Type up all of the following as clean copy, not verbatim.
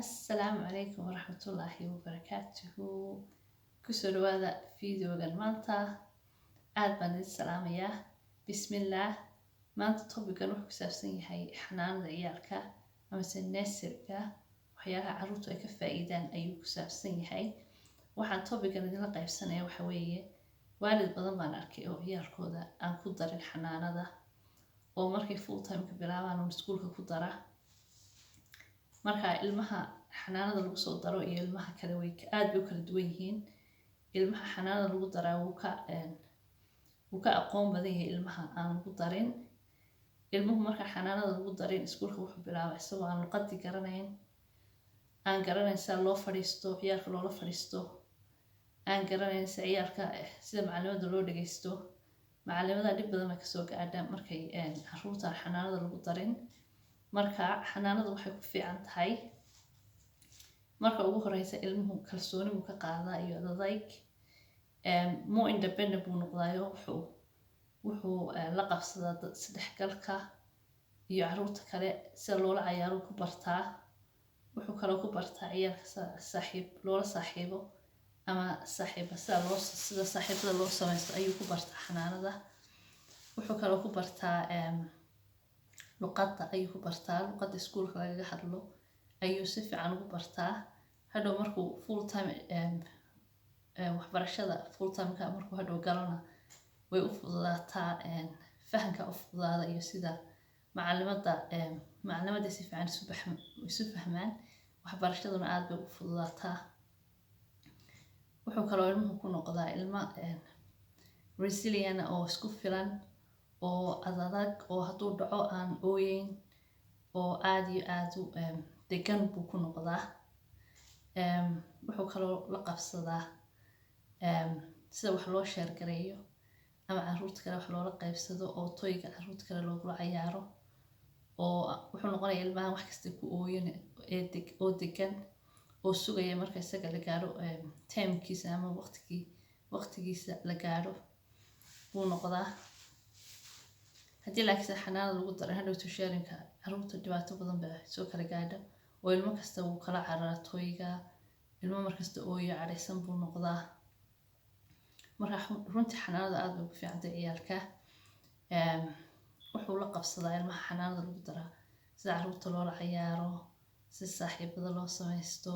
Assalaamu calaykum waraxmatullaahi wabarakaatuhu. Kusoo dhawaada videogan maanta. Aad baan idin salaamayaa. Bismillaah. Maanta topican wuxuu ku saabsan yahay xanaanada ciyaalka amase nurseryga. Waxyaalaha carruurtu ay ka faa'iidaan ayuu ku saabsan yahay. Waxaan topican idinla qaybsanaya waxa weeye, waalid badan baan arkay oo ciyaalkooda aan ku darin xanaanada, oo markay full time ka bilaabaan uun iskuulka ku dara. Marka ilmaha xanaanada lagu soo daro iyo ilmaha kale way aad bay u kala duwan yihiin. Ilmaha xanaanada lagu daraa wuu ka aqoon badan yahay ilmaha aan lagu darin. Ilmuhu marka xanaanada lagu darin, iskuulka wuxuu bilaabaa isagoo aan luqadii garanayn, aan garanayn sida loo fadhiisto, ciyaalka loola fadhiisto, aan garanayn sida ciyaalka, sida macalimada loo dhageysto. Macalimada dhib badan baa kasoo gaadha markay caruurta xanaanada lagu darin. Marka xanaanadu waxay ku fiican tahay, marka ugu horeysa ilmuhu kalsooni buu ka qaadaa iyo adadayg, more independent buu noqdaayo. Wuxuu la qabsadaa dad isdhexgalka iyo caruurta kale, sida loola cayaaro ku bartaa. Wuxuu kaloo ku bartaa ciyaalka saaxiib loola saaxiibo ama saaxiiba sida saaxiibada loo sameysto ayuu ku bartaa xanaanada. Wuxuu kaloo ku bartaa luqadda ayuu ku bartaa. Luqadda iskuulka lagaga hadlo ayuu si fiican ugu bartaa. Hadhow markuu full time waxbarashada full timeka markuu hadhow galona, way u fududaataa, fahamka u fududaada iyo sida macalimada si fiican isu fahmaan. Waxbarashaduna aad bay u fududaataa. Wuxuu kaloo ilmuhu ku noqdaa ilma resilient oo isku filan oo adadag, oo hadduu dhaco aan ooyeyn, oo aad iyo aad u degan buu ku noqdaa. Wuxuu kaloo la qabsadaa sida wax loo share gareeyo ama caruurta kale wax loola qaybsado, oo toyga caruurta kale loogula cayaaro, oo wuxuu noqonayaa ilmahan wax kasta ku ooyin ee oo degan oo sugaya marka isaga la gaadho timekiisa ama waqtigiisa la gaadho buu noqdaa. Haddii laakiinse xanaanada lagu daray, hadhowto sharingka caruurta dhibaato badan baa soo kala gaadha, oo ilmo kasta wuu kala cararaa toyga. Ilmo markasta ooyo, cadhaysan buu noqdaa. Marka runtii xanaanada aad bay ugu fiicantay ciyaalka. Wuxuu la qabsadaa ilmaha xanaanada lagu daraa sida caruurta loola cayaaro, si saaxiibada loo sameysto,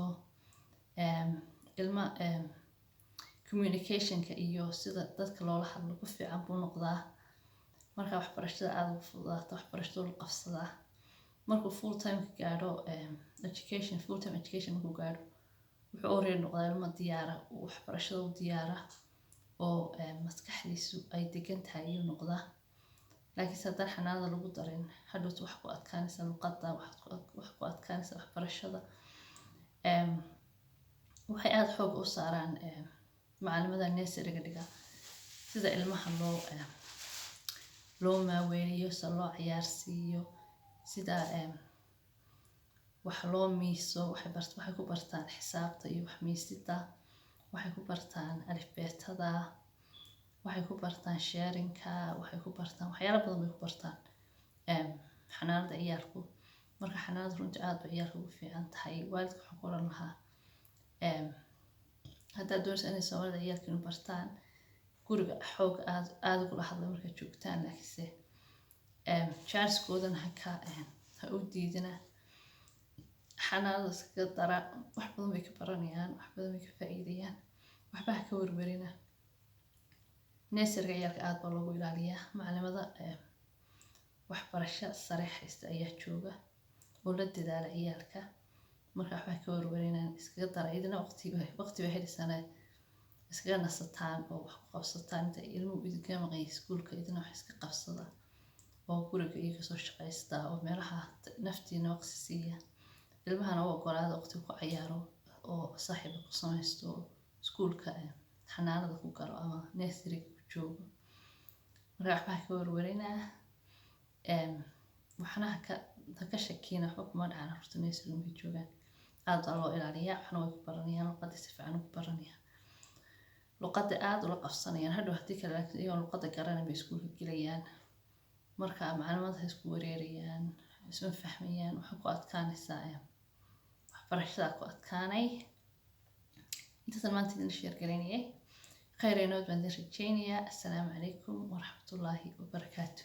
ilma communicationka iyo sida dadka loola hadlo ku fiican buu noqdaa. Marka waxbarashada aada ugu fududaata, waxbarashadu la qabsadaa. Markuu full time ka gaadho education, full time education markuu gaadho, wuxuu already noqdaa ilmo diyaara, waxbarashada u diyaara, oo maskaxdiisu ay degan tahay ayuu noqdaa. Laakiinse haddaan xanaanada lagu darin, hadhowto wax ku adkaanaysa luqadda, wax ku adkaanaysa waxbarashada. Waxay aada xoog u saaraan macalimada nurseryga dhiga sida ilmaha loo maaweeliyo, sida loo ciyaarsiiyo, sida wax loo miiso. Waxay ku bartaan xisaabta iyo wax miisida, waxay ku bartaan alifbeetada, waxay ku bartaan sharingka, waxay ku bartaan waxyaalo badan bay ku bartaan xanaanada ciyaalku. Marka xanaanada runtii aad bay ciyaalka ugu fiican tahay. Waalidka waxaan ku oran lahaa, haddaad doonaysa inay Soomaalida ciyaalka inu bartaan, guriga xoog aad aada ugula hadla markaad joogtaan, laakiinse chancekoodana ha u diidina. Xanaanada iskaga dara. Wax badan bay ka baranayaan, wax badan bay ka faa'iidayaan. Waxba ha ka werwerina. Nurseryga ciyaalka aad baa loogu ilaaliyaa. Macalimada waxbarasho sare haysta ayaa jooga oo la dadaala ciyaalka. Marka waxba ha ka werwerinaan, iskaga dara. Idina waqti bay helisaana iskaga nasataan oo wax ku qabsataan inta ilmuhu idinkaga maqan yahay iskuulka. Idina wax iska qabsada oo guriga iyo kasoo shaqaysta oo meelaha naftiina waqti siiya. Ilmahana u ogolaada waqti ku cayaaro oo saaxiiba ku samaysto oo iskuulka xanaanada ku galo ama nurseryga ku joogo. Marka waxba ha ka werwerinaa, waxna ha ka shakiina. Waxba kuma dhacaan carruurta nursery markay joogaan. Aad baa loo ilaaliyaa, waxna way ku baranayaan, luqadda si fiican ugu baranayaan, luqadda aada ula qabsanayaan. Hadhow haddii kale laakiin iyagoon luqadda garanay bay iskuulka gelayaan. Marka macalimada ha isku wareerayaan, isma fahmayaan, waxay ku adkaanaysaa. Waxbarashada ku adkaanay. Intaasaan maanta idin share garaynayay. Khayr aynood baan idin rajaynayaa. Assalaamu calaykum waraxmatullaahi wabarakaatu.